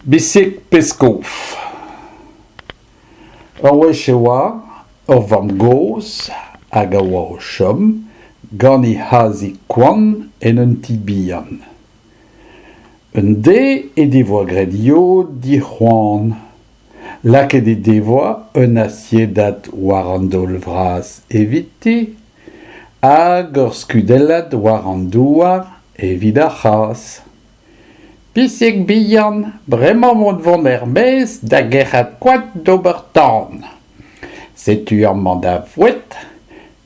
Bisig Peskov. Ur wech e oa ur vamm-gozh hag a oa o chom gant he c'hazig koant en un ti bihan. Un deiz he devoa graet yod d'he c'hoan. Lakaet he devoa un asiedad war an daol vras eviti hag ur skudellad war an douar evit ar c'hazh. Pisig bihan, bremañ emaon 'vont er-maez da gerc'hat koad d'ober tan. Setu amañ da voued,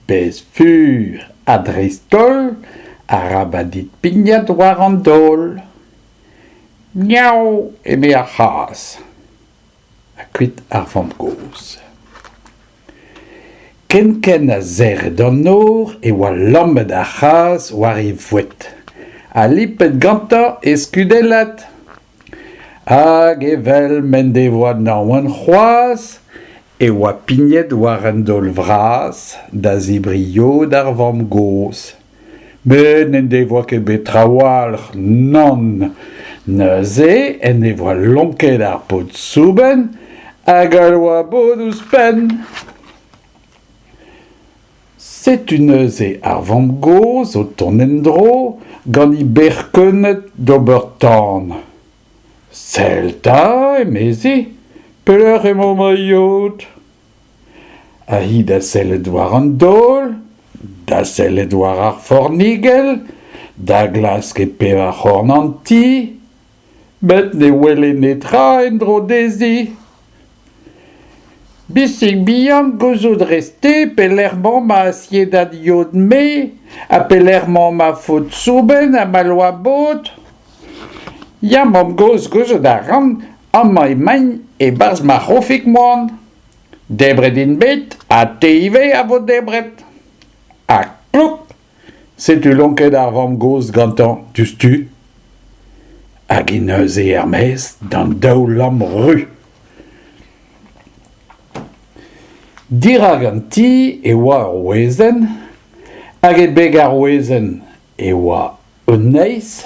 bez fur ha dreist-holl arabat dit pignat war an daol. Miaou, eme ar c'hazh. Ha kuit ar vamm-gozh. Kenkent ha serret an nor e oa lammet ar c'hazh war e voued ha lipet gantañ e skudellad. Hag evel m'en devoa naon c'hoazh e oa pignet war un daol vras da zebriñ yod ar vamm-gozh. Met n'en devoa ket bet trawalc'h, nann. Neuze en devoa lonket ar pod soubenn hag a oa bod ouzhpenn. Setu neuze ar vamm-gozh o tont en-dro gant he berr-keuneud d'ober tan. Sell 'ta, emezi, pelec'h emañ ma yod ? Ha hi da sellet war an daol, da sellet war ar fornigell, da glask e pevar c'horn an ti, met ne wele netra en-dro dezhi. Bisig bihan, gouzout 'rez-te pelec'h 'mañ ma asiedad yod-me ha pelec'h 'mañ ma fod-soubenn ha ma loa-bod ? Ya, mamm-gozh, gouzout a ran, amañ emaint e-barzh ma c'hofig moan. Debret int bet ha te ivez a vo debret. Ha klok, setu lonket ar vamm-gozh gantañ diouzhtu. Hag hi neuze er-maez d'an daoulamm ru. Dirak an ti e oa ur wezenn, hag e beg ar wezenn e oa un neizh,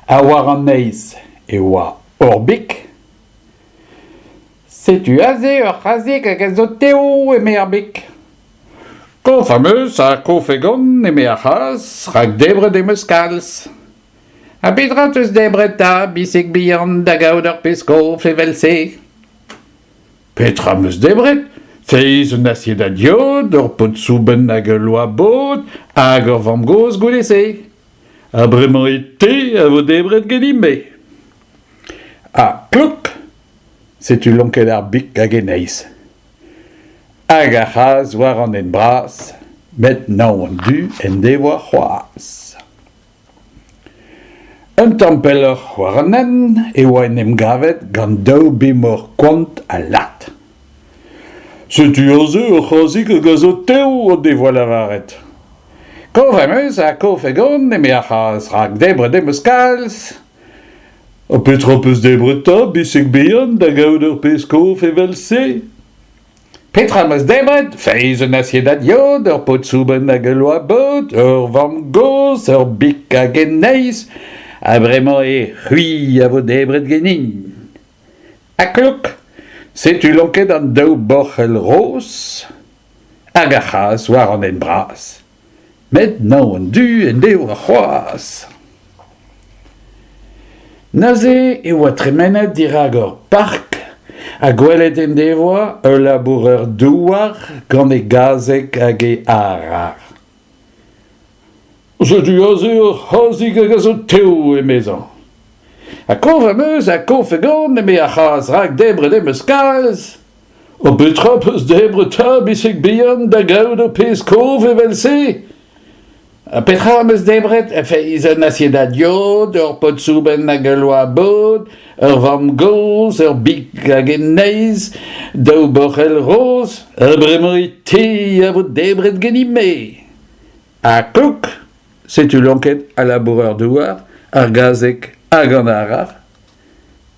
ha war an neizh e oa ur big. Setu aze ur c'hazeg hag a zo tev, eme ar big. Kof am eus ha kof egon, eme ar c'hazh, rak debret em eus kalz. Ha petra 'teus debret 'ta, bisig bihan, da gaout ur pezh kof evel-se ? Petra 'm eus debret ? Feiz un asiedad yod, ur pod soubenn hag ul loa-bod, hag ur vamm-gozh goude-se. Ha bremañ eo te a vo debret ganin-me. Ha klok ! Setu lonket ar big hag e neizh. Hag ar c'hazh war an hent bras, met naon du en devoa c'hoazh. Un tamm pelloc'h war an hent e oa en em gavet gant daou bemoc'h koant ha lart. Setu aze ur c'hazig hag a zo tev o devoa lavaret. Kof am eus ha kof egon, eme ar c'hazh, rak debret em eus kalz. Ha petra 'peus debret 'ta, bisig bihan, da gaout ur pezh kof evel-se ? Petra 'm eus debret ? Feiz un asiedad yod, ur pod-soubenn hag ul loa-bod, ur vamm-gozh, ur big hag e neizh, ha bremañ eo c'hwi a vo debret ganin. Ha klok, setu lonket an daou borc'hell roz hag ar c'hazh war an hent bras. Met naon du en devoa c'hoazh. Neuze e oa tremenet dirak ur park ha gwelet en devoa ul labourer-douar gant e gazeg hag e arar. Setu aze ur c'hazig hag a zo tev, emezañ. Ha kof am eus ha kof egon, eme ar c'hazh, rak debret em eus kalz. Ha petra 'peus debret 'ta, bisig bihan, da gaout ho pezh kof evel-se ? Ha petra am eus debret ? Feiz, un asiedad yod, ur pod-soubenn hag ul loa-bod, ur vamm-gozh, ur big hag e neizh, daou borc'hell roz, ha bremañ te a vo debret ganin-me. Ha klok, setu lonket al labourer-douar, ar gazeg hag an arar.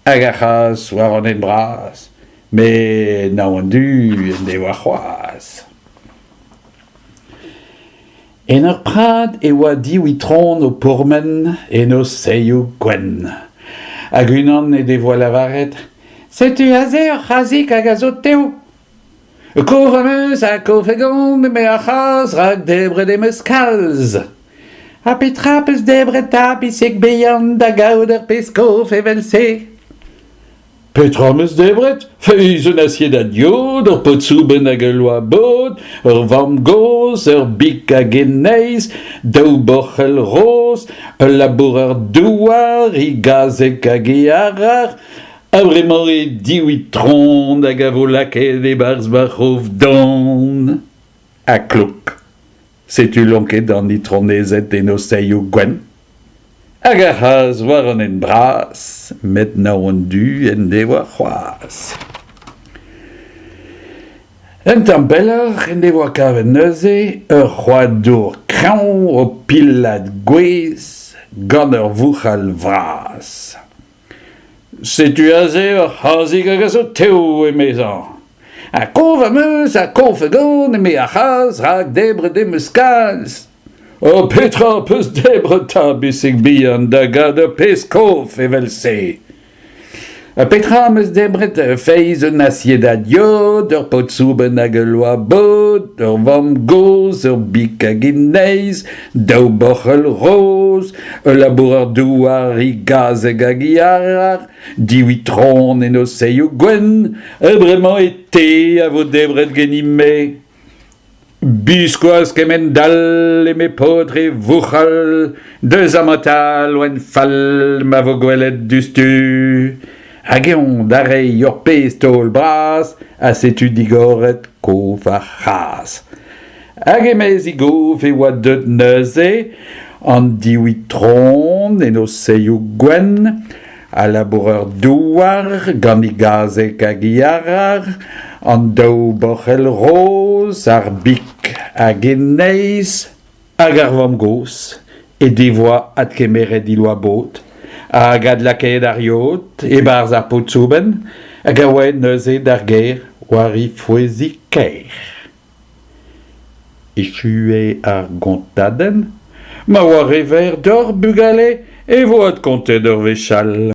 Hag ar c'hazh war an hent bras, met naon du en devoa c'hoazh. En ur prad e oa div itron o pourmen en o saeoù gwenn. Hag unan he devoa lavaret Setu aze ur c'hazig hag a zo tev. Kof am eus ha kof egon eme ar c'hazh rak debret em eus kalz. Ha petra 'peus debret 'ta, bisig bihan, da gaout ur pezh kof evel-se? Petra 'm eus debret? Feiz un asiedad yod, ur pod-soubenn hag ul loa bod, ur vamm-gozh, ur big hag e neizh, daou borc'hell roz, ul labourer-douar, e gazeg hag e arar, ha bremañ eo div itron hag a vo lakaet e-barzh ma c'hof don. Ha klok. Setu lonket an itronezed en o saeoù gwenn. Hag ar c'hazh war an hent bras, met naon du en devoa c'hoazh. Un tamm pelloc'h en devoa kavet neuze ur c'hoadour kreñv o pilat gwez gant ur vouc'hal vras. Setu aze ur c'hazhig hag a zo tev, emezañ. Ha kof am eus ha kof egon, eme ar c'hazh, rak debret em eus kalz. Oh, petra 'peus debret 'ta, bisig bihan, da gad ur pezh kof evel-se? Ha petra am eus debret? Feiz un asiedad yod, ur pod-soubenn hag ul loa bod, ur vamm-gozh, ur big hag he neizh, daou borc'hell roz, ul labourer-douar, he gazeg hag he arar, div itron en o saeoù gwenn, ha bremañ eo te a vo debret ganin-me. Biskoazh kemend-all, eme paotr e vouc'hal, deus amañ 'ta, loen fall, ma vo gwelet diouzhtu. Hag eñ da reiñ ur pezh taol bras, ha setu digoret kof ar c'hazh. Hag e-maez e gof e oa deut neuze an div itron en o saeoù gwenn, Al labourer-douar gant e gazeg hag e arar, an daou borc'hell roz, ar big hag e neizh, hag ar vamm-gozh he devoa adkemeret he loa-bod hag adlakaet ar yod e-barzh ar pod-soubenn hag a oa neuze d'ar gêr war he fouezig-kaer. Echu eo ar gontadenn. Ma oa re verr deoc'h, bugale, e vo adkontet ur wech all.